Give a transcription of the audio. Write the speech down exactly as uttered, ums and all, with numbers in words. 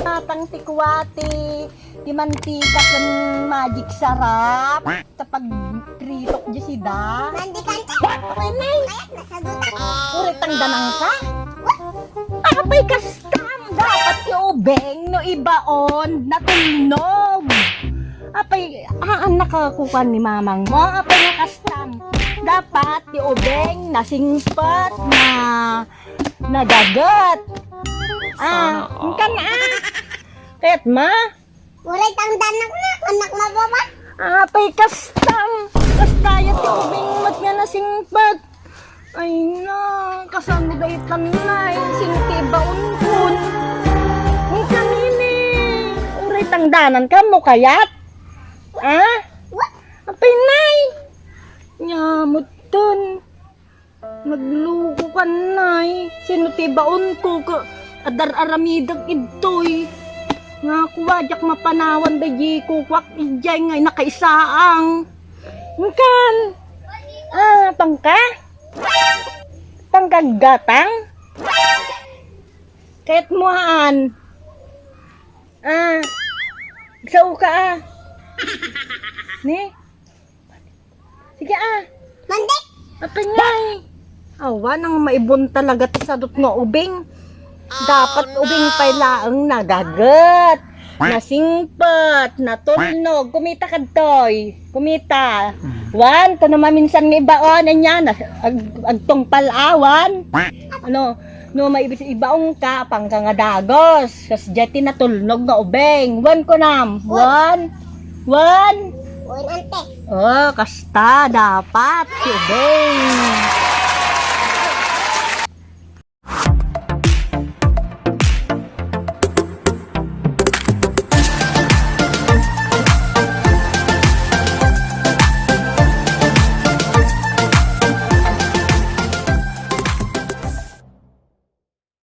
Atang ti kuwati, ti mantika ken Magic Sarap. Ta pagpritok di sida. Mandikan ka? Apenay. Kayat nasagutan. Uray tangdanan ka? Apay kastam, dapat ti ubing no ibaon, natulnog. Apay, haan nakakukuan ni mamang mo. Apay nga kastam, dapat ti ubing nasingpet, na, nagaget. Ah, Sana all. Kan, ah. Kayat ma? Uray tangdanak na, anak mababa. Apay kastam, kasta ya ti ubing met nga nasingpet. Ay na, kasano daytan na, sinti baonkon. Ang kanini, uray tangdanan ka mo kayat? Ah? Apay nay? Nya, mutten. Nagluko ka, nay. Sino ti baonko ka? Adar-aramidek idtoy. Nga kuwa, diak mapanawan da di kukwak, idiay nga nakaisaang. Kan? Ah, pangka? Pangkaggatang? Kayat mo haan? Ah, sao ka, ah? Ni? Sige, ah. Mandik! Apay ngay. Awa, nang maibon talaga ti sadot nga ubing. Dapat ubing pay laeng nagaget. Nasingpet, natulnog. Kumita kadtoy. Kumita. Wan, ta no maminsan nga ibaon, anya, na, ag, agtungpal awan. Ano, no maibis ibaon ka, pangka nga dagos. Kas diay ti natulnog nga ubing. Wan kunam. Wan. Wan. Wan, ante. Oh, kasta, dapat. Ti ubing.